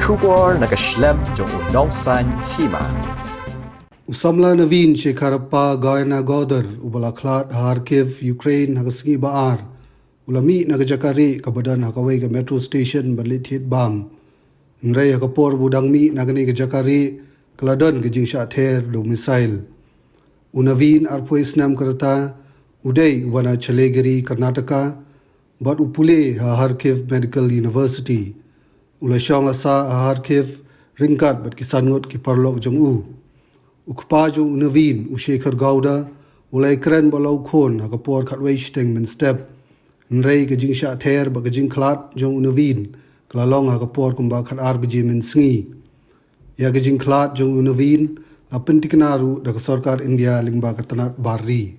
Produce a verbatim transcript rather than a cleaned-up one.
Khubor na ka shlem jong u Nongsaiñ Hima. U samla Navin Shekharappa Gainagodar, uba la khlad ha Kharkiv, Ukraine, ha ka sngi ba ar, u la mih na ka jaka rieh kaba don ha kawei ka metro station ban leit thied bam. Hynrei ha ka por ba u dang mih na kane ka jaka rieh, ka la don ka jingshah ther da u missile. U Navin, arphew snem ka rta, u dei uba na Challagiri, Karnataka, bad u pule ha Kharkiv Medical University. U la shong la sah ha Kharkiv ryngkat bad ki san ngut ki paralok jong u. U kpa jong u Navin, u Shekhar Gowda, u la ïakren bad la u khun ha ka por khatwei shiteng mynstep. Hynrei ka jingshah ther bad ka jingkhlad jong u Navin ka la long ha ka por kumba khatar baje mynsngi. Ïa ka jingkhlad jong u Navin la pyntikna ruh da ka sorkar India lyngba ka tnat bar ri.